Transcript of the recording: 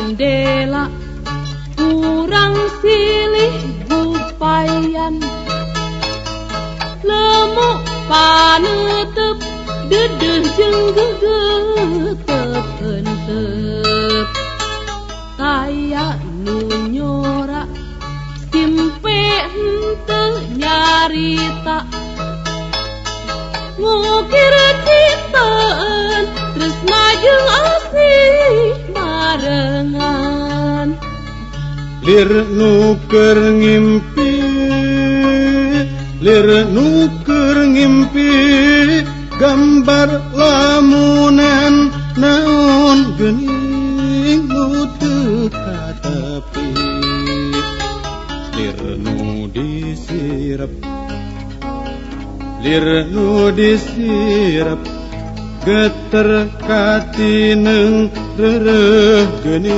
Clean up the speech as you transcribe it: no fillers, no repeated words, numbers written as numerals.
jendela kurang silih gupayan lemu panetep dedeh jeung gegetep hentep kaya nu nyora simpe henteu nyarita ngukir ciptaan tresna jeung asih barengan lir nu keur ngimpi lir nu keur ngimpi gambar lamunan naon geuning nu teu katepi lir nu disirep lir nu disirep geter katineng reureuh geuning.